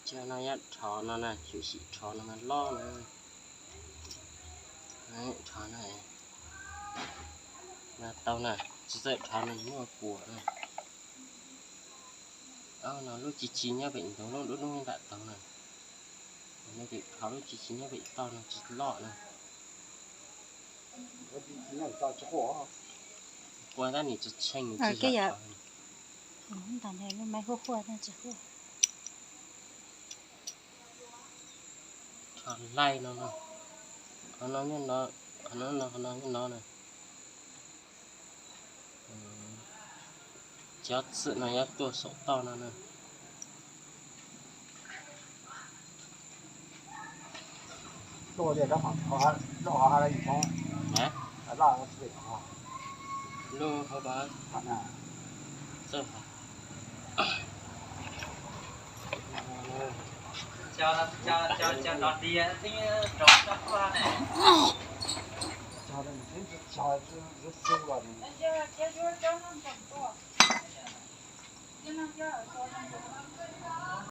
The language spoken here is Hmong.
Cov no nyob rhov no na, tshwm sim rhov no mas loj na. Rhov no, no tau na, tsis txawm rhov no muaj puas na. Ob no lub tsis tsis nyob pem ntug, lub dub dub nram tau na. Rhov lub tsis tsis nyob pem toj no tsis loj na. Qua tab nim tsis tsheej tsis yog. Ntawm lub maiv huaj huaj tsis huaj. Rhov laij no, qhov no nyob no, qhov no no, qhov no nyob no na. Cov txwm no yuav tuaj saum toj no na. Lub hauv paus txawj.